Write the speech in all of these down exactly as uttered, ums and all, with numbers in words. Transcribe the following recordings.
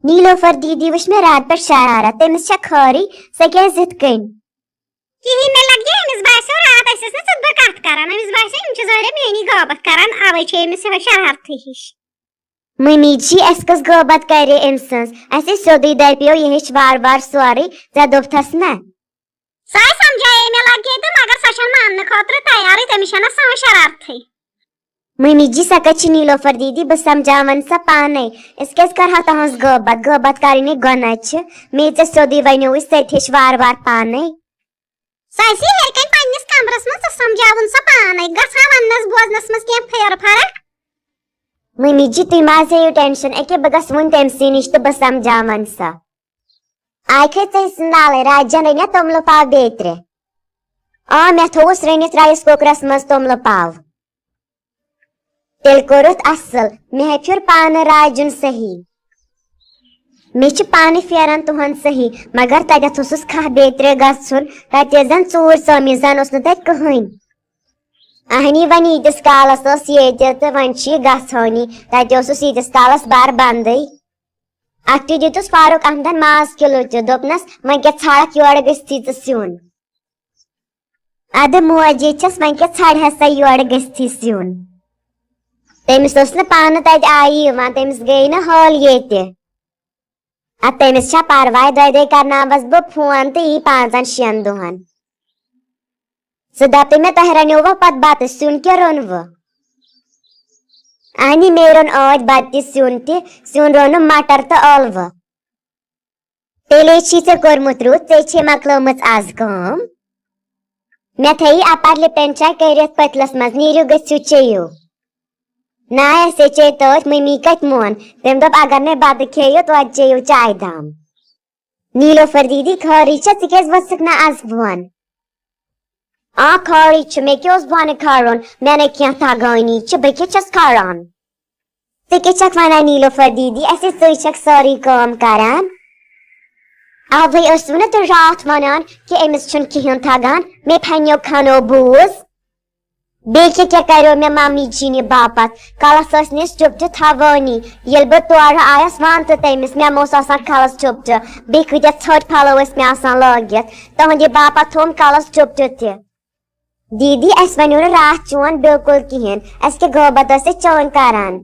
نیلوفر دیدی وٕچھ مےٚ راتہٕ پٮ۪ٹھ شرارت، تٔمِس چھےٚ خٲرٕے، سۄ کیٛازِ یِتھ کٔنۍ؟ کِہیٖنۍ، مےٚ لَگہِ أمِس باسیو راتھ أسۍ ٲسۍ نہٕ ژٕ بہٕ کَتھ کَران، أمِس باسیو یِم چھِ ظٲہرِ میٛٲنی غٲبت کَران، اَوَے چھِ أمِس یِہوٚے شرارتھٕے ہِش۔ مٔمی جی، اَسہِ کۄس غٲبت کَرِ أمۍ سٕنٛز؟ اَسہِ ٲسۍ سیوٚدُے دَپیو، یہِ ہیٚچھ وارٕ وارٕ سورُے، ژےٚ دوٚپتھَس نہ۔ سۄ سمجھایے مےٚ لگے تہٕ مگر سۄ چھنہٕ ماننہٕ خٲطرٕ تیارٕے، تٔمِس چھنہ سٲنۍ شرارتھٕے۔ مٔمی جی، سۄ کتہِ چھِ نیلوفر دیدی؟ بہٕ سمجھاون سۄ پانے۔ أسۍ کیازِ کرہو تہنٛز غٲبت؟ غٲبت کرٕنۍ ہے گۄناہ چھِ۔ مے ژےٚ سیوٚدُے ونیووُے، سۄ تہِ ہیٚچھ وارٕ وارٕ پانے۔ سۄ آسہِ ہیٚرِ کنہِ پننِس کمرس منٛز، ژٕ سمجھاوُن سۄ پانے۔ گژھان وننس بوزنس منٛز کینٛہہ پھیرٕ فرق؟ مٔمی جی، تُہۍ مہ حظ ہیٚیِو ٹینشن، أکیاہ بہٕ گژھٕ وُنۍ تٔمۍ سٕے نِش تہٕ بہٕ سمجھاوَن سۄ۔ آے کھے ژےٚ سٕنٛدالے، راجن رٔنیا توٚملہٕ پاو بیترِ؟ آ، مےٚ تھوٚوُس رٔنِتھ رایس کُکرس منٛز توٚملہٕ پاو۔ تیٚلہِ کوٚرُتھ اصل، مےٚ ہے پھیُر پانہٕ راجُن صحیح۔ مےٚ چھِ پانہٕ پھیران تُہنٛد صحیح، مگر تتٮ۪تھ اوسُس کھاہ بیترِ گژھُن، تتہِ ٲسۍ زن ژوٗر ژٲمٕتۍ، زن اوس نہٕ تتہِ کٕہٕنۍ۔ اہنی، وۄنۍ ییٖتِس کالس ٲس ییٚتہِ تہٕ وۄنۍ چھِ یہِ گژھٲنی، تتہِ اوسُس ییٖتِس کالس بر بندٕے۔ اکھتُے دیُتُس فاروق احمدن ماز کِلوٗ تہِ، دوٚپنس، "وۄنۍ کیٛاہ ژھانڈکھ یورٕ گٔژھتھی ژٕ سیُن؟" ادٕ موج ییٚتہِ چھس، وۄنۍ کیٛاہ ژھانڈِ ہسا یورٕ گٔژھتھی سیُن؟ تٔمِس اوس نہٕ پانہٕ تتہِ آیی یِوان، تٔمِس گٔیے نہٕ حٲل ییٚتہِ۔ ادٕ تٔمِس چھا پرواے، دۄیہِ دۄہہِ کرناوس بہٕ فون تہٕ یی پانٛژن شٮ۪ن دۄہن۔ ژٕ دپے مےٚ، تۄہہِ رنیووا پتہٕ بتہٕ سیُن کینٛہہ روٚنوٕ؟ اہنی، مے روٚن ٲدۍ بتہٕ تہِ سیُن تہِ، سیُن روٚنُم مٹر تہٕ ٲلوٕ۔ تیٚلے چھی ژےٚ کوٚرمُت رُت، ژےٚ چھے مۄکلٲومٕژ از کٲم۔ مےٚ تھٲیی اپر لپٹن چاے کٔرِتھ پٔتلس منٛز، نیٖرِو گٔژھِو چیٚیِو۔ نہ، اَسے چے تٔتھۍ، مٔمی کتہِ مون؟ تٔمۍ دوٚپ، "اگر نے بتہٕ کھیٚیِو، توتہِ چیٚیِو چاے دام۔" نیلوفر دیدی، خٲرٕے چھا؟ ژٕ کیٛازِ ؤژھٕکھ نہٕ از بۄن؟ آ، خٲرٕے چھُ، مےٚ کیٛاہ اوس بۄنہٕ کھارُن؟ مےٚ نے کینٛہہ تگٲنی چھِ، بہٕ کیٛاہ چھَس کھاران؟ ژٕ کیٛاہ چھَکھ وَنان نیلوفر دیدی؟ اَسے ژٕے چھَکھ سٲرٕے کٲم کران۔ اوے ٲسوٕ نہٕ تُہۍ راتھ وَنان کہِ أمِس چھُنہٕ کِہیٖنۍ تگان، مےٚ پھَنیو کھنو بوٗز۔ بیٚیہِ کیٛاہ کیٛاہ کریو مےٚ ممی جی نہِ باپتھ؟ کلس ٲسۍ نہٕ أسۍ چُپ تہِ تھاوٲنی۔ ییٚلہِ بہٕ تورٕ آیس، وَن تہٕ تٔمِس، مےٚ مہ اوس آسان کلس چُپ تہِ۔ بیٚیہِ کۭتیٛاہ ژھٔٹۍ پھلو ٲسۍ مےٚ آسان لٲگِتھ۔ تُہنٛدِ باپتھ تھوٚوُم کلس چُپ تہِ تہِ۔ دیدی، اَسہِ وَنیو نہٕ راتھ چون بِلکُل کِہیٖنۍ۔ اَسہِ کیٛاہ غٲبت ٲسۍ أسۍ چٲنۍ کران؟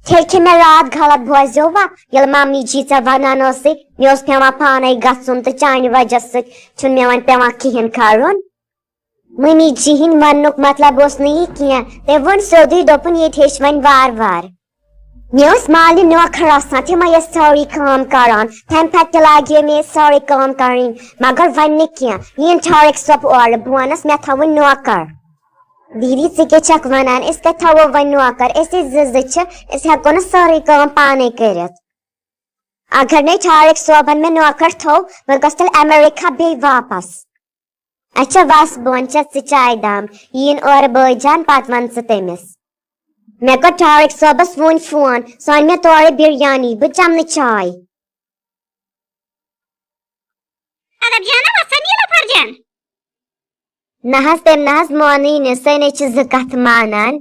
تیٚلہِ کہِ مےٚ راتھ غلط بوزیو وا، ییٚلہِ ممی جی ژےٚ وَنان ٲسٕے، مےٚ اوس پٮ۪وان پانے گژھُن تہٕ چانہِ وجہ سۭتۍ چھُنہٕ مےٚ وۄنۍ پٮ۪وان کِہیٖنۍ کرُن۔ مٔمی جی ہِنٛدۍ وننُک مطلب اوس نہٕ یہِ کینٛہہ۔ تٔمۍ ووٚن سیوٚدُے، دوٚپُن، "ییٚتہِ ہیٚچھ وۄنۍ وارٕ وارٕ۔" مےٚ اوس مالنہِ نوکر آسان، تِمے ٲسۍ سٲرٕے کٲم کران۔ تَمہِ پتہٕ تہِ لاگے مےٚ سٲرٕے کٲم کرٕنۍ، مگر وۄنۍ نہٕ کینٛہہ۔ یِن ٹھارٕکۍ صٲب اورٕ، بہٕ وَنس، مےٚ تھاوٕنۍ نوکر۔ دیدی، ژٕ کیٛاہ چھکھ ونان؟ أسۍ کتہِ تھاوو وۄنۍ نوکر؟ أسۍ زٕ زٕ چھِ، أسۍ ہٮ۪کو نہٕ سٲرٕے کٲم پانے کٔرِتھ۔ اگر نے ٹھارٕکۍ صٲبن مےٚ نوکر تھوو، بہٕ گژھٕ تیٚلہِ امریکہ بیٚیہِ واپس۔ اچھا، وس بۄن، چےٚ ژٕ چاے دام۔ یِن اورٕ بٲے جان، پتہٕ ون ژٕ تٔمِس۔ مےٚ کوٚر ٹھارٕکۍ صٲبس وُنۍ فون، سُہ انہِ مےٚ تورٕ بریانی، بہٕ چمہٕ نہٕ چاے۔ ادب جانا، وسا نیلوفر جان۔ نہ حظ، تٔمۍ نہ حظ مونٕے نہٕ، سۄ نے چھِ زٕ کتھٕ مانان۔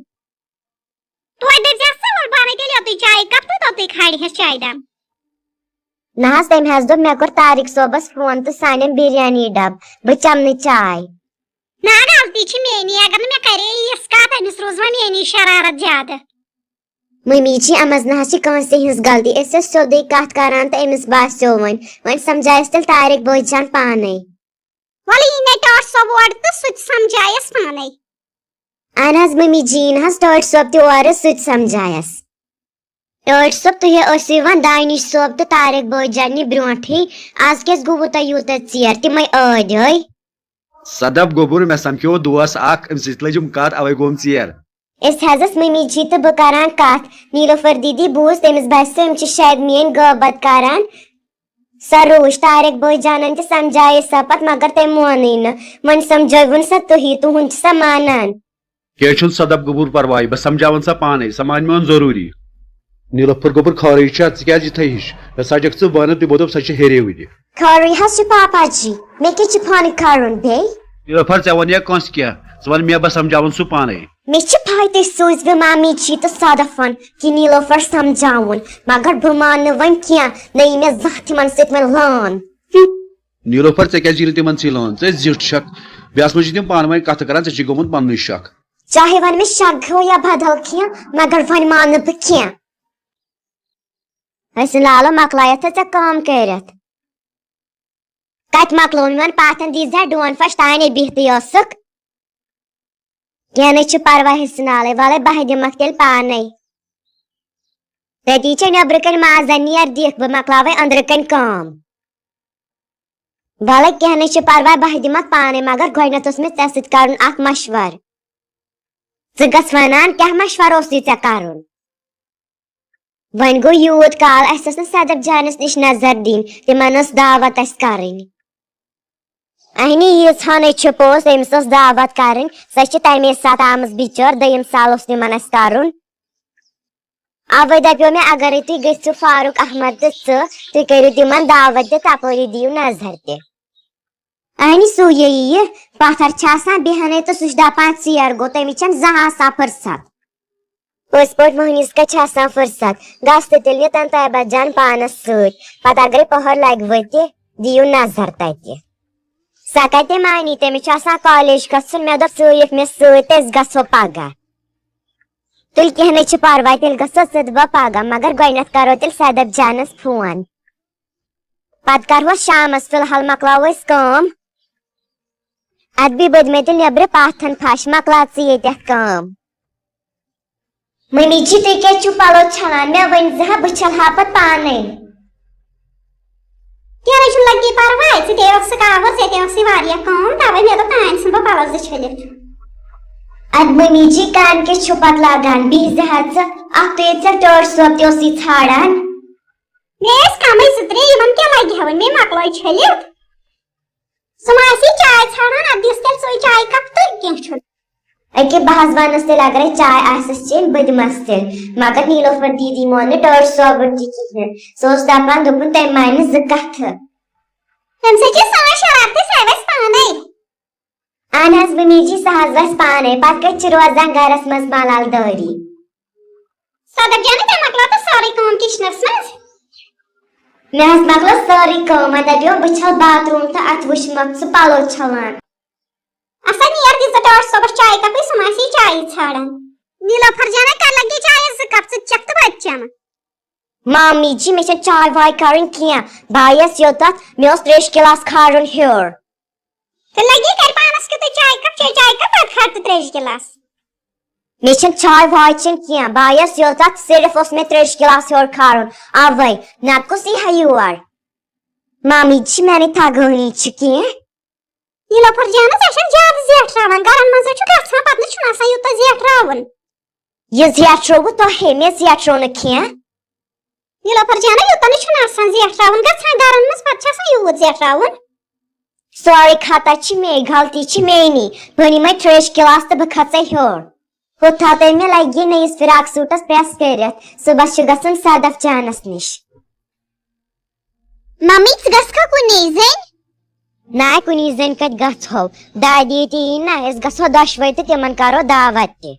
توتہِ دٔپۍ زِہَس ژٕ وَل بَنَے تیٚلہِ یوٚتُے چایہِ کَپ تہٕ توٚتُے کھالہِ ہَس چایہِ دام۔ نہ حظ، تٔمۍ حظ دوٚپ، مےٚ کوٚر طارق صٲبَس فون تہٕ سُہ اَنٮ۪م بِریانی ڈَبہٕ، بہٕ چَمہٕ نہٕ چاے۔ نہ، غلطی چھِ میٛٲنی، اگر نہٕ مےٚ کَرے یِژھ کَتھ، أمِس روٗز وۄنۍ میٛٲنی شرارت زیادٕ۔ مٔمی جی، اَمہِ منٛز نہ حظ چھِ کٲنٛسہِ ہِنٛز غلطی، أسۍ ٲسۍ سیوٚدُے کَتھ کَران تہٕ أمِس باسیو وۄنۍ، وۄنۍ سَمجھایَس تیٚلہِ طارق بٲے جان پانَے۔ وَلہٕ یی مےٚ ٹاٹھ صٲب اورٕ تہٕ سُہ تہِ سَمجھایَس پانَے۔ اہن حظ مٔمی جی، یِن حظ ٹٲٹھۍ صٲب تہِ اورٕ، سُہ تہِ سمجھایس۔ ٹٲٹھۍ صٲب، تُہۍ ہے ٲسِو یِوان دانش صٲب تہٕ طارق بٲے جان نہِ برونٹھٕے، آز کیازِ گوٚوٕ تۄہہِ یوٗتاہ ژیر؟ تِمے ٲدۍ ٲے۔ صدف گوٚبُر، مےٚ سمکھیو دوس اکھ، أمۍ سۭتۍ لٔجِم کتھ، اوے گوٚوُم ژیر۔ أسۍ حظ ٲس مٔمی جی تہٕ بہٕ کران کتھ۔ نیلوفر دیدی بوٗز، تٔمِس باسیو أمۍ چھِ شاید میٲنۍ غٲبت کران۔ سۄ روٗز طارق بٲے جانن تہِ سمجھایے سۄ پتہٕ، مگر تٔمۍ مونٕے نہٕ۔ وۄنۍ سمجھٲوُن سا تُہی، تُہُنٛد چھُ سا مانان؟ کینٛہہ چھُنہٕ صدف گوٚبُر پرواے، بہٕ سمجھاوَن سا پانے، سۄ مانہِ میون ضروٗری۔ نیلوفر گوٚبُر، خٲرٕے چھا؟ ژٕ کیازِ یِتھے ہِش؟ مےٚ سا چھکھ ژٕ وَنان، تُہۍ ووتو سۄ چھِ ہیٚرے وٕنہِ۔ خٲرٕے حظ چھُ پاپا جی، مےٚ کیٛاہ چھُ پانہٕ کرُن بیٚیہِ؟ نیلوفر، ژےٚ وَنیا کٲنٛسہِ کینٛہہ؟ ژٕ وَن مےٚ، بہٕ سمجھاوَن سُہ پانے۔ مےٚ چھِ ہاے، تُہۍ سوٗزوٕ مامی جی تہٕ صدفن کہِ نیٖلوفر سمجھاوُن، مگر بہٕ مانہٕ نہٕ وۄنۍ کینٛہہ، نہ یی مےٚ زانٛہہ تِمن سۭتۍ وۄنۍ لان۔ نیٖلوفر، ژےٚ کیٛازِ یی نہٕ تِمن سۭتۍ لان؟ ژٕ زِٹھ چھکھ، بیٚیہِ آسہٕ مےٚ چھِ تِم پانہٕ ؤنۍ کتھٕ کران، ژےٚ چھُے گوٚمُت پننُے شک۔ چاہے وۄنۍ مےٚ شک گوٚو یا بدل کینٛہہ، مگر وۄنۍ مانہٕ نہٕ بہٕ کینٛہہ۔ حسن لالو، مۄکلایتھ ژےٚ کٲم کٔرِتھ؟ کتہِ مۄکلوو میون پاتھن؟ دیٖزِ ہا ڈون پھش، تانے بِہتٕے ٲسٕکھ۔ کینٛہہ نہٕ چھُ پرواے حسن لالے، ولے بہٕ دِمکھ تیٚلہِ پانے۔ تٔتی چھےٚ نیٚبرٕ کنۍ مازن نیر دِکھ، بہٕ مۄکلاوے أنٛدرٕ کنۍ کٲم۔ ولے کینٛہہ نہٕ چھُ پرواے، بہٕ دِمکھ پانے، مگر گۄڈٕنیتھ اوس مےٚ ژےٚ سۭتۍ کرُن اکھ مشورٕ۔ ژٕ گژھ ونان، کیٛاہ مشورٕ اوسُے ژےٚ کرُن؟ وۄنۍ گوٚو یوٗت کال، اَسہِ ٲس نہٕ صدف جانس نِش نظر دِنۍ، تِمن ٲس دعوت اَسہِ کرٕنۍ۔ اہنی، ییٖژ ہنٕے چھِ پوٚز، تٔمِس ٲس دعوت کرٕنۍ، سۄ چھِ تَمے ساتہٕ آمٕژ بِچٲر، دوٚیِم سال اوس نہٕ یِمن اَسہِ ترُن۔ اَوَے دَپیو مےٚ، اگرے تُہۍ گٔژھِو فاروق احمد تہٕ ژٕ، تُہۍ کٔرِو تِمن دعوت تہِ، تَپٲری دِیِو نظر تہِ۔ اہنہِ سُے یہِ یہِ پتھر چھِ آسان بیہنَے تہٕ سُہ چھُ دپان ژیر گوٚو، تٔمِس چھَنہٕ زانٛہہ آسان فرصت۔ پٔزۍ پٲٹھۍ مۄہنِوِس کتہِ چھِ آسان فرصت؟ گژھ تہٕ تیٚلہِ نِتن طیبہ جان پانس سۭتۍ، پتہٕ اگرے پٔہر لگہِ وۄنۍ تہِ دِیِو نظر تتہِ۔ سۄ کتہِ مانی؟ تٔمِس چھُ آسان کالیج گژھُن، مےٚ دوٚپ ژٕ یِکھ مےٚ سۭتۍ تہٕ أسۍ گژھو پگاہ۔ تیٚلہِ کینٛہہ نہٕ چھُ پرواے، تیٚلہِ گژھو سیوٚدُے پگاہ، مگر گۄڈٕنٮ۪تھ کرو تیٚلہِ صدف جانس فون۔ پتہٕ کرہوس شامس، فی الحال مۄکلاوو أسۍ کٲم۔ ادٕ بیٚیہِ بٔدۍ مےٚ تیٚلہِ نیٚبرٕ پاتھن پھش، مۄکلاو ژٕ ییٚتٮ۪تھ کٲم۔ ممی جی، تُہۍ کیٛازِ چھِو پلو چھلان؟ مےٚ ؤنۍ زِ ہا، بہٕ چھلہٕ ہا پتہٕ پانے۔ کینٛہہ نہٕ چھُنہٕ، لگی پرواے، ژٕ تہِ اوسُکھ آوُر، ژےٚ تہِ ٲسٕے واریاہ کٲم، توے مےٚ دوٚپ تانۍ ژھٕنہٕ بہٕ پلو زٕ چھٔلِتھ۔ ادٕ ممی جی، کامہِ کیٛاہ چھُو پتہٕ لاگان؟ بِہزِ ہا ژٕ، اکھ تُہۍ ییٚتہِ ژےٚ ٹٲٹھ صٲب تہِ اوسُے ژھانڈان۔ مےٚ ٲسۍ کمٕے زٕ ترٛےٚ، یِمن کیٛاہ لگہِ ہا وۄنۍ؟ مےٚ مۄکلٲے چھٔلِتھ۔ سُہ ما آسی چاے ژھانڈان، اتھ دِس تیٚلہِ ژٕے چایہِ کپ تہٕ کینٛہہ چھُنہٕ۔ أکے بہٕ حظ ونس تیٚلہِ، اگرے چاے آسٮ۪س چیٚنۍ، بہٕ دِمس تیٚلہِ۔ مگر نیٖلوفر دیدی مون نہٕ ٹٲٹھ صٲبُن تہِ کِہیٖنۍ۔ سُہ اوس دپان، دوٚپُن، تٔمۍ مانہِ نہٕ زٕ کتھٕ۔ تٔمۍ سۭتۍ چھِ سٲنۍ شرارتہٕ سیوٚد اَسہِ پانے۔ اہن حظ، بہٕ نیٖجی سُہ حظ وَسہِ پانے۔ پتہٕ کتہِ چھِ روزان گرس منٛز ملال دٲری؟ صدف جانہ، تٔمۍ مۄکلٲو تہٕ سٲرٕے کٲم کچنس منٛز۔ مےٚ حظ مۄکلٲو سٲرٕے کٲم، وۄنۍ دپیو بہٕ چھَلہٕ باتھ روٗم تہٕ اتھ وٕچھمکھ ژٕ پلو چھلان۔ اَسا نیر دِ ژٕ ٹٲٹھ صٲبس چایہِ کپٕے، سُہ ما آسی چایی ژھانڈان۔ نیٖلوفر جانہ، کر لگے چایس زٕ کپ، ژٕ تہِ چکھ تہٕ بہٕ تہِ چمہٕ۔ مامی جی، مےٚ چھَنہٕ چاے واے کَرٕنۍ کینٛہہ۔ بہٕ آیَس یوٚتَتھ، مےٚ اوس تریشہِ گِلاس کھارُن ہیوٚر۔ تہٕ لگی کر پانس کیُتھُے چاے کپ، چے چاے کپ، پتہٕ کھار تہٕ تریشہِ گِلاس۔ مےٚ چھَنہٕ چاے واے چیٚنۍ کینٛہہ، بہٕ آیَس یوٚتَتھ، صرف اوس مےٚ تریشہِ گِلاس ہیوٚر کھارُن، اَوَے، نَتہٕ کُس یی ہا یور؟ مامی جی، مےٚ نہٕ تگٲنی چھِ کینٛہہ۔ نیٖلوفر جانہ، ژےٚ چھَکھ زیادٕ زیٹھراوان، گرن منٛز چھُ گژھان، پتہٕ نہٕ چھُنہٕ آسان یوٗتاہ زیٹھراوُن۔ یہِ زیٹھرووٕ تۄہے، مےٚ زیٹھروو نہٕ کینٛہہ۔ نیٖلوفر جانہ، یوٗتاہ نہٕ چھُنہٕ آسان زیٹھراوُن، گژھان گرن منٛز، پتہٕ چھُ آسان یوٗت زیٹھراوُن۔ سورُے خطا چھِ مے، غلطی چھِ میٛٲنی۔ بہٕ نِمَے ترٛیشہِ گِلاس تہٕ بہٕ کھژَے ہیوٚر۔ ہُتھ تھاو تٔمۍ مےٚ لگہِ نٔیِس فراک سوٗٹس پریس کٔرِتھ۔ صُبحس چھُ گژھُن صدف جانس نِش۔ ممی، ژٕ گژھکھا کُنی زٔنۍ؟ نہ، کُنی زٔنۍ کتہِ گژھو؟ دادی تہِ یی نہ، أسۍ گژھو دۄشوے تہٕ تِمن کرو دعوت تہِ۔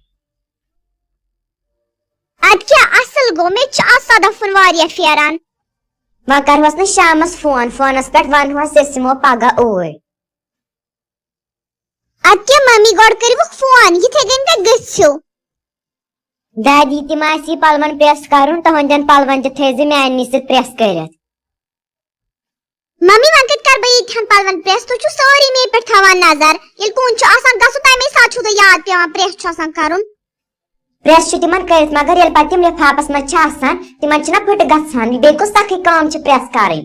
ادٕ کیٛاہ اصل گوٚو، مےٚ تہِ چھُ آز صدفُن واریاہ پھیران۔ وۄنۍ کرہوس نہٕ شامس فون، فونس پٮ۪ٹھ ونہوس أسۍ یِمو پگاہ اوٗرۍ۔ ادٕ کیٛاہ ممی، گۄڈٕ کٔرِوُکھ فون، یِتھے کٔنۍ کتہِ گٔژھِو؟ دادی تہِ ما آسی پلون پریس کرُن، تُہنٛدٮ۪ن پلون تہِ تھٲیزِ میانہِ سۭتۍ پریس کٔرِتھ۔ ممی، وۄنۍ کتہِ کرٕ بہٕ ییٖتہن پلون پریس؟ تُہۍ چھِو سٲری مے پٮ۪ٹھ تھاوان نظر، ییٚلہِ کُن چھُ آسان گژھُن، تمے ساتہٕ چھُو تۄہہِ یاد پٮ۪وان پریس چھُ آسان کرُن۔ پریس چھُ تِمن کٔرِتھ، مگر ییٚلہِ پتہٕ تِم لفافس منٛز چھِ آسان، تِمن چھِنہ پھٕٹہٕ گژھان، بیٚیہِ کُس سخٕے کٲم چھِ پریس کرٕنۍ؟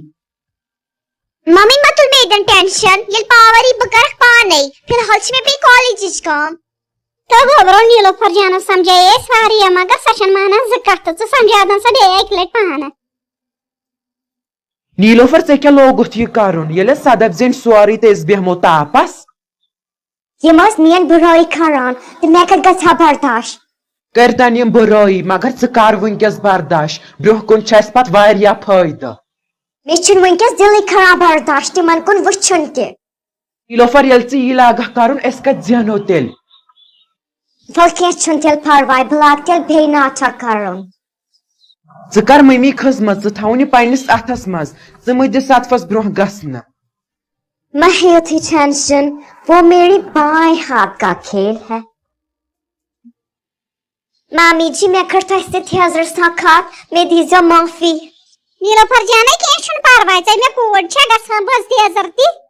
ممی، مہ تُل مے ییٚتٮ۪ن ٹینشن، ییٚلہِ پاور یی بہٕ کرکھ پانے، فی الحال چھِ مےٚ بیٚیہِ کالجٕچ کٲم۔ تہٕ گوٚبرو، نیٖلوفر جانس سمجھایے أسۍ واریاہ، مگر سۄ چھنہٕ مانان زٕ کتھٕ، ژٕ سمجھاوتن سۄ بیٚیہِ اکہِ لٹہِ پانہٕ۔ نیٖلوفر، ژےٚ کیٛاہ لوگُتھ یہِ کرُن؟ ییٚلہِ أسۍ صدف زینہِ سورُے تہٕ أسۍ بیٚہمو تاپس۔ یِم ٲسۍ میٲنۍ بُرٲیی کران تہٕ مےٚ کتہِ گژھِ ہا برداش؟ کٔرتن یِم بُرٲیی، مگر ژٕ کر وٕنکیٚس برداش، برٛونٛہہ کُن چھُ اَسہِ پتہٕ واریاہ فٲیدٕ۔ مےٚ چھُنہٕ وٕنکیٚس دِلٕے کران برداش تِمن کُن وٕچھُن تہِ۔ نیٖلوفر، ییٚلہِ ژٕ یی لاگکھ کرُن، أسۍ کتہِ زینو تیٚلہِ؟ وَلہٕ کینٛہہ چھُنہٕ تیٚلہِ پَرواے، بہٕ لاگہٕ تیٚلہِ بیٚیہِ ناٹک کَرُن۔ ژٕ کر مٔمی خٔذمت، ژٕ تھاوُن یہِ پننِس اَتھس منٛز، ژٕ مہٕ دِ صدفس برونٛہہ گژھنہٕ۔ مہ ہیٚیِو تُہۍ ٹینشن، وہ میری بائیں ہاتھ کا کھیل ہے۔ مامی جی، مےٚ کٔر تۄہہِ سۭتۍ تھیزرٕ سان کتھ، مےٚ دیٖزیو معٲفی۔ نیلوفر جانے، کینٛہہ چھُنہٕ پرواے، ژےٚ مےٚ کوٗر چھےٚ گژھان، بہٕ ٲسٕس تھیزر تہِ۔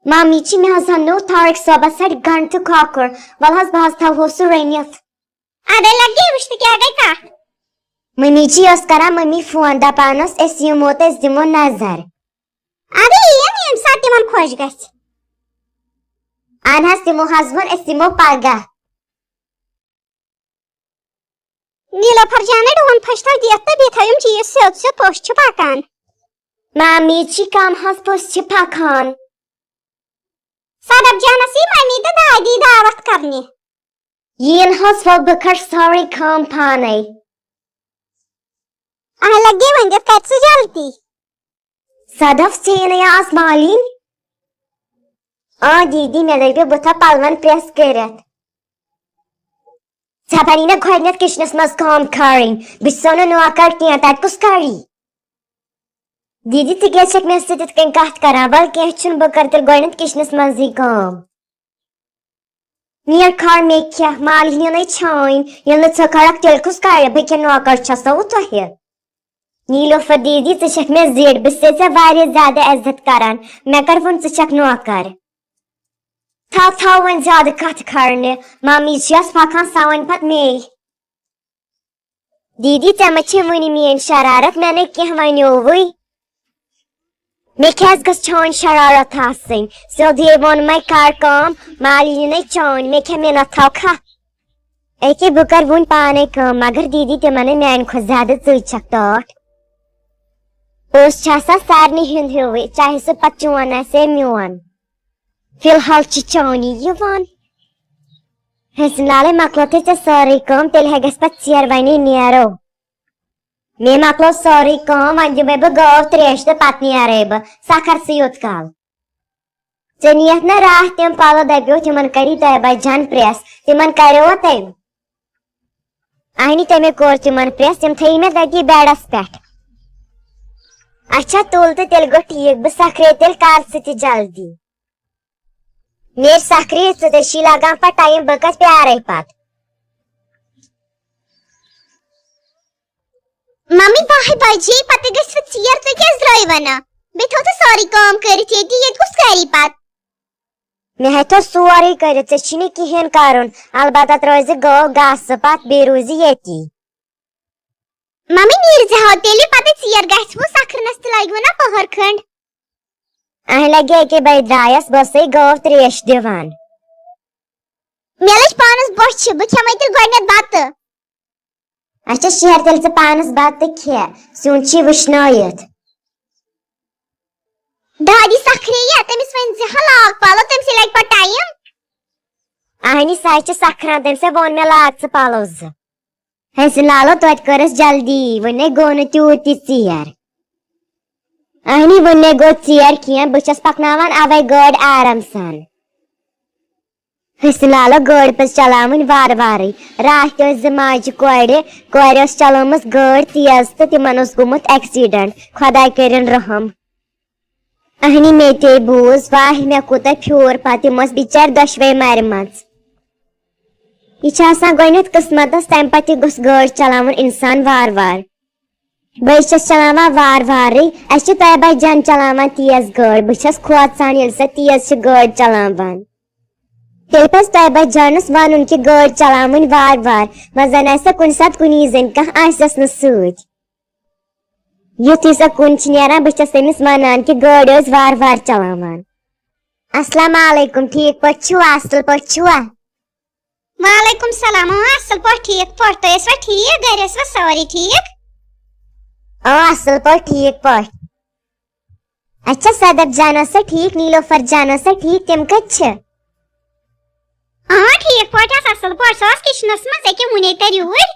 مامی جی، مےٚ حظ اننو طارق صٲبس اتھِ گنڈٕ تہٕ کۄکُر، ولہٕ حظ بہٕ حظ تھاوہو سُہ رٔنِتھ۔ ادے لگے وٕچھ تہٕ کیٛاہ گٔے کتھ؟ ممی جی ٲس کران ممی فون، دپان ٲس، أسۍ یِمو تہٕ أسۍ دِمو نظر۔ ادے یِیِن ییٚمہِ ساتہٕ تِمن خۄش گژھِ۔ اہن حظ، تِمو حظ ووٚن، أسۍ یِمو پگاہ۔ نیلوفر جانے، ڈوٗن پھٔچ تھاو دِتھ تہٕ بیٚیہِ تھٲیِم چیٖز سیوٚد سیوٚد، پوٚژھ چھُ پکان۔ مامی جی، کم حظ پوٚژھ چھِ پکان؟ صدف جانس یی ممی تہٕ دادی دعوت کرنہِ۔ یِیِن حظ، وۄنۍ بہٕ کر سٲرٕے کٲم پانے۔ اہن لگے وۄنۍ دِتھ کر ژٕ جلدی۔ صدف، ژےٚ یِنَے آز مالِنۍ؟ آ دیٖدی، مےٚ دَپیو بہٕ تھاوٕ پَلوَن پرٛٮ۪س کٔرِتھ۔ ژےٚ بَنی نہ گۄڈٕنٮ۪تھ کِچنَس منٛز کٲم کَرٕنۍ؟ بہٕ چھُسو نہٕ نوکَر کینٛہہ، تَتہِ کُس کَری؟ دیٖدی، ژٕ کیٛازِ چھَکھ مےٚ سۭتۍ یِتھ کٔنۍ کَتھ کَران؟ وَلہٕ کینٛہہ چھُنہٕ، بہٕ کَرٕ تیٚلہِ گۄڈٕنٮ۪تھ کِچنَس منٛزٕے کٲم۔ نیر کھار مےٚ کھٮ۪کھ، مالِنۍ یِنَے چھٲنۍ، ییٚلہِ نہٕ ژٕ کَرَکھ تیٚلہِ کُس کَرِ؟ بہٕ کیٛاہ نوکَر چھَسو تۄہہِ؟ نیلوفر دیٖدی، ژٕ چھَکھ مےٚ زِٹھ، بہٕ چھَسے ژےٚ واریاہ زیادٕ عزت کَران، مےٚ کَر ووٚن ژٕ چھَکھ نوکَر؟ تھاو تھاو وۄنۍ زیادٕ کَتھٕ کھارنہِ، مامی چھَس پَکان سۄ وَنہِ پَتہٕ مے۔ دیٖدی، ژےٚ ما چھے وُنہِ میٲنۍ شرارت؟ مےٚ نے کینٛہہ ونیووُے۔ مےٚ کیٛازِ گٔژھ چٲنۍ شرارت آسٕنۍ؟ سیوٚدُے ووٚن مےٚ، کر کٲم، مالِنی نے چٲنۍ، مےٚ کیٛاہ مِنت تھاوکھا؟ أکے بہٕ کرٕ وُنہِ پانے کٲم، مگر دیٖدی، تِمن نے میانہِ کھۄتہٕ زیادٕ ژٕے چھکھ ٹٲٹھ۔ پوٚز چھُ آسان سارنٕے ہُنٛد ہیوٗوُے، چاہے سُہ پتہٕ چون آسہِ یا میون۔ فی الحال چھِ چٲنی یِوان۔ حسن لالے، مۄکلٲوتھٕے ژےٚ سٲرٕے کٲم، تیٚلہِ ہے گژھِ پتہٕ ژیر وَنی نیرو۔ مےٚ مۄکلٲو سٲرٕے کٲم، وۄنۍ دِمے بہٕ گٲو ترٛیش تہٕ پتہٕ نیرے بہٕ۔ سا کر ژٕ یوٚت کال۔ ژےٚ نِیَتھ نہ راتھ تِم پلو، دَپیو تِمن کری طیبہ جان پرٛٮ۪س، تِمن کریوا تٔمۍ؟ اہنی، تٔمۍ کوٚر تِمن پرٛٮ۪س، تِم تھٲیی مےٚ تٔتی بیڈس پٮ۪ٹھ۔ اچھا، تُل تہٕ تیٚلہِ گوٚو ٹھیٖک، بہٕ سکھرے تیٚلہِ کر ژٕ تہِ جلدی۔ مےٚ سکھرے ژٕ تہِ چھی لگان پتہٕ ٹایم، بہٕ کتھ پیارے پتہٕ۔ ممی، باہہِ بجے پتہٕ گژھِ وۄنۍ ژیر، تُہۍ کیٛازِ درٛٲیوٕ نہٕ؟ بیٚیہِ تھٲو تُہۍ سٲرٕے کٲم کٔرِتھ ییٚتی، ییٚتہِ کُس کری پتہٕ؟ مےٚ ہے تھوٚو سورُے کٔرِتھ، ژےٚ چھی نہٕ کِہیٖنۍ کرُن، البتہ ترٲوزِ گٲو گاسہٕ پتھ، بیٚیہِ روٗزِ ییٚتی۔ ممی، نیٖرزِ ہا تیٚلہِ، پتہٕ ژیر گژھِ وۄنۍ سکھرنس تہِ لگہِ وۄنۍ نا پٔہر کھنٛڈ۔ اہن لگے، أکے بے درٛایس، بہٕ ٲسے گٲو ترٛیش دِوان۔ مےٚ لٔج پانس بۄچھِ، بہٕ کھٮ۪مے تیٚلہِ گۄڈٕنٮ۪تھ بتہٕ۔ اچھا شہر، تیٚلہِ ژٕ پانس بتہٕ کھےٚ، سیُن چھی وٕشنٲیِتھ۔ دادی سکھرے یا، تٔمِس ؤنۍ زِ ہا لاگ پلو، تٔمۍ سٕے لگہِ پتہٕ ٹایم۔ اہنی، سۄ چھِ سکھران، تٔمۍ سٕے ووٚن مےٚ لاگ ژٕ پلو زٕ۔ حسن لالو توتہِ کٔرٕس جلدی، وُنہِ گوٚو نہٕ تیوٗت تہِ ژیر۔ اہنی، وُنہِ گوٚو ژیر کینٛہہ، بہٕ چھَس پکناوان اوے گٲڑۍ آرام سان۔ حسن لالو گٲڑۍ پٔز چلاوٕنۍ وارٕ وارٕے۔ راتھ تہِ ٲسۍ زٕ ماجہِ کورِ، کورِ ٲس چلٲومٕژ گٲڑۍ تیز تہٕ تِمن اوس گوٚمُت ایکسیڈنٹ، خۄداے کٔرِن رحم۔ اہنی، مےٚ تے بوٗز، واہ، مےٚ کوٗتاہ پھیوٗر پتہٕ، تِم ٲسۍ بِچارِ دۄشوے مَرِمَژٕ۔ یہِ چھِ آسان گۄڈٕنٮ۪تھ قٕسمتس، تَمہِ پتہٕ تہِ گوٚژھ گٲڑۍ چلاوُن اِنسان وارٕ وارٕ۔ بہٕ چھَس چلاوان وارٕ وارٕے، اَسہِ چھِ طیبہ جان چلاوان تیز گٲڑۍ، بہٕ چھَس کھوژان ییٚلہِ سۄ تیز چھِ گٲڑۍ چلاوان۔ تیٚلہِ پَزِ طیبہ جانَس وَنُن کہِ گٲڑۍ چلاوٕنۍ وارٕ وارٕ، وۄنۍ زَن آسہِ سۄ کُنہِ ساتہٕ کُنی زٔنۍ، کانٛہہ آسٮ۪س نہٕ سۭتۍ۔ یُتھُے سۄ کُن چھِ نیران، بہٕ چھَس تٔمِس وَنان کہِ گٲڑۍ ٲسۍ وارٕ وارٕ چلاوان۔ السلام علیکم، ٹھیٖک پٲٹھۍ چھِوا؟ اَصٕل پٲٹھۍ چھِوا؟ وعلیکم السلام، اۭں، اَصٕل پٲٹھۍ، ٹھیٖک پٲٹھۍ۔ تُہۍ ٲسوا ٹھیٖک؟ گَرِ ٲسوا سٲری ٹھیٖک؟ اۭں، اَصٕل پٲٹھۍ، ٹھیٖک پٲٹھۍ۔ اچھا، صدف جان ٲسا ٹھیٖک؟ نیلوفر جان ٲسا ٹھیٖک؟ تِم کَتہِ چھِ؟ اۭں، ٹھیٖک پٲٹھۍ ٲس، اَصٕل پٲٹھۍ۔ سۄ ٲس کِچنَس منٛز، أکیٛاہ وُنے تَرِ یوٗرۍ۔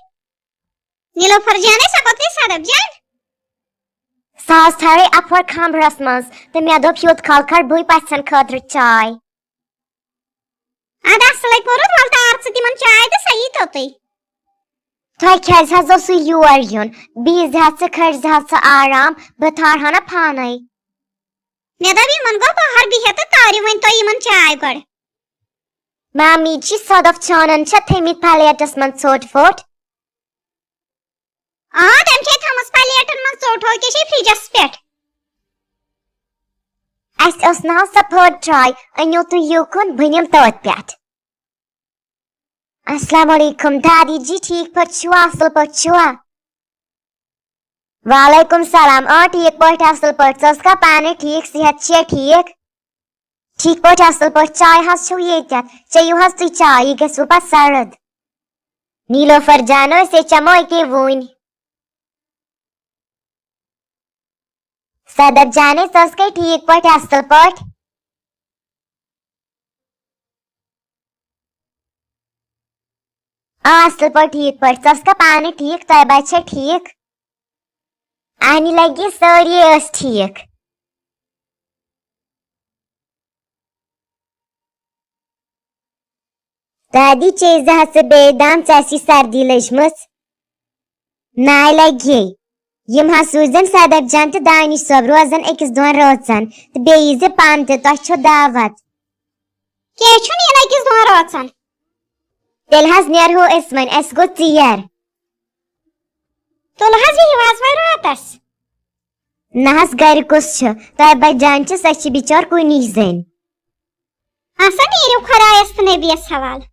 نیلوفر جانٕے، سۄ کوٚت گٔے صدف جان؟ سۄ ٲس تھٲوٕے اَپور خامرَس منٛز تہٕ مےٚ دوٚپ، یوٗت کال کَرٕ بٕے پَژھٮ۪ن خٲطرٕ چاے۔ اَدٕ اَصٕلَے کوٚرُتھ، وَلہٕ تار ژٕ تِمن چاے تہٕ سۄ یی توٚتُے۔ تۄہہِ کیٛازِ حظ اوسوٕ یور یُن؟ بِہِزِ حظ ژٕ، کھٔٹزِ حظ ژٕ آرام، بہٕ تھارٕ ہا نا پانے۔ مےٚ دوٚپ، یِمن گوٚو بہر بِہِتھ تہٕ تٲرِو وۄنۍ تُہۍ یِمن چاے گۄڈٕ۔ مامی جی، صدف چانن چھا تھٲمٕتۍ پلیٹس منٛز ژوٚٹ ووٚٹ؟ آ، تٔمۍ چھے تھٲمٕژ پلیٹن منٛز ژوٚٹ، ہُہ کیٛاہ چھے فرجس پٮ۪ٹھ؟ اَسہِ ٲس نہ حظ سۄ پھٔٹ ٹراے، أنِو تُہۍ یوٗکُن، بہٕ نِمہٕ تٔتھۍ پٮ۪ٹھ۔ السلام علیکم دادی جی، ٹھیٖک پٲٹھۍ چھِوا؟ اَصٕل پٲٹھۍ چھِوا؟ وعلیکم سلام، آ ٹھیٖک پٲٹھۍ، اَصٕل پٲٹھۍ۔ ژٕ ٲسکھا پانہٕ ٹھیٖک؟ صحت چھےٚ ٹھیٖک؟ ٹھیٖک پٲٹھۍ، اَصٕل پٲٹھۍ۔ چاے حظ چھَو ییٚتٮ۪تھ، چیٚیِو حظ تُہۍ چاے، یہِ گژھِوٕ پَتہٕ سرد۔ نیٖلوفر جانو، أسۍ ہے چٮ۪مو أکے وُنۍ۔ صدف جانے، ژٕ ٲسکھے ٹھیٖک پٲٹھۍ، اَصٕل پٲٹھۍ؟ آ، اَصٕل پٲٹھۍ، ٹھیٖک پٲٹھۍ۔ ژٕ ٲسکھا پانہٕ ٹھیٖک؟ طیبہ چھےٚ ٹھیٖک؟ اَہنہِ لَگہِ سٲری ٲسۍ ٹھیٖک۔ دادی، چیٚیہِ زِ حظ ژٕ بیٚیہِ دَم، ژےٚ آسی سردی لٔجمٕژ۔ ناے لَگہِ۔ یِم حظ سوٗزِن صدف جان تہٕ دانش صٲب، روزن أکِس دۄن رٲژن، تہٕ بیٚیہِ ییٖزِ پانہٕ تہِ، تۄہہِ چھو دعوت۔ کینٛہہ چھُنہٕ، یِن أکِس دۄن رٲژن۔ تیٚلہِ حظ نیرہو أسۍ وۄنۍ، اَسہِ گوٚو ژیر۔ تُل حظ، بِہِو حظ وۄنۍ راتس۔ نہ حظ، گرِ کُس چھُ؟ طیبہ جان چھِ، سۄ چھِ بِچٲر کُنی زٔنۍ۔ اَسا نیٖرِو خۄدایس تہٕ نبیَس حوالہٕ۔